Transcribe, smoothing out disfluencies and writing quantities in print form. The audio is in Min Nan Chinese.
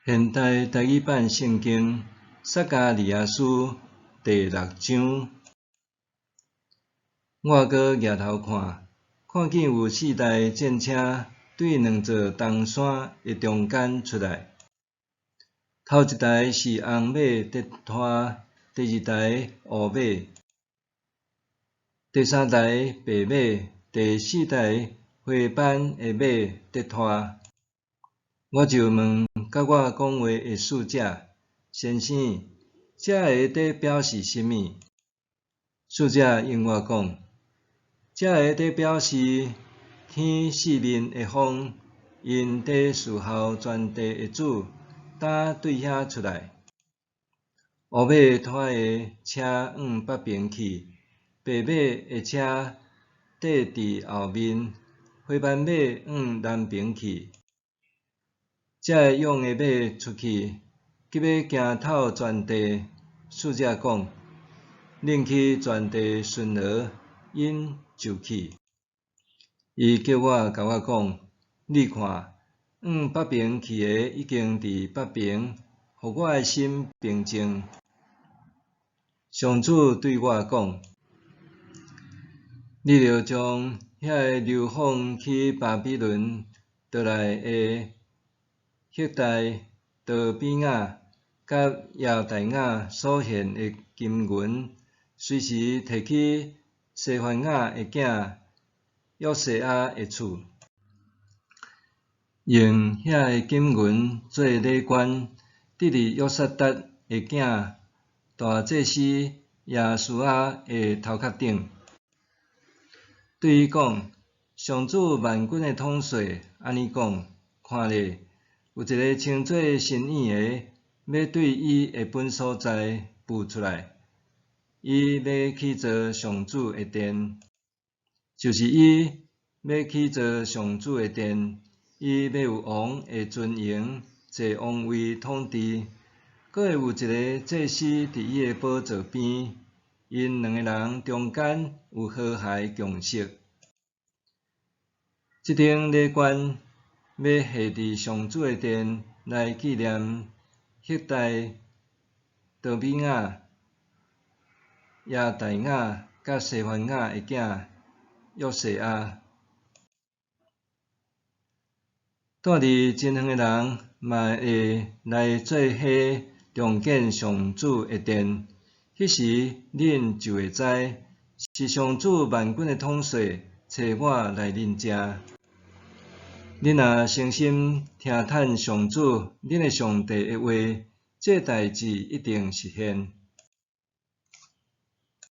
現代台語版聖經撒迦利亞書第六章。我閣舉頭看，看見有四台戰車對兩座銅山的中間出來。頭一台是紅馬佇拖，第二台烏馬，第三台白馬，第四台花斑的馬佇拖。我就問佮我講話的使者：先生，這个佇表示啥物？使者應我講：這个佇表示天四面的風，𪜶佇侍候全地的主，擔對遐出來。烏馬拖的車往北爿去，白馬的車綴佇後面，花斑馬往南爿去。這个勇的馬出去，急欲行透全地。使者講：恁去全地巡邏，𪜶就去。伊叫我共我講：你看，往北爿去的已經佇北爿，予我的心平靜。上主對我講：你著將遐个流放去巴比倫倒來的赫大、多比雅佮耶大雅所獻的金銀，隨時提去西番雅的囝約細亞的厝，用遐个金銀做禮冠，置佇約撒達的囝大祭司耶書亞的頭殼頂。對伊講：上主萬軍的統帥按呢講：看咧，有一个稱做新穎的，欲對伊的本所在步出來，伊欲起造上主的殿，就是伊欲起造上主的殿，伊欲有王的尊榮，坐王位統治，閣會有一个祭司佇伊的寶座邊，𪜶兩个人中間有和諧共識。這頂禮冠欲下佇上主的殿來紀念赫大、多比雅、耶大雅佮西番雅的囝約細亞。住佇真遠的人嘛會來做伙重建上主的殿。彼時恁就會知，是上主萬軍的統帥差我來恁遮。恁若誠心聽趁上主恁的上帝的話，這代誌一定實現。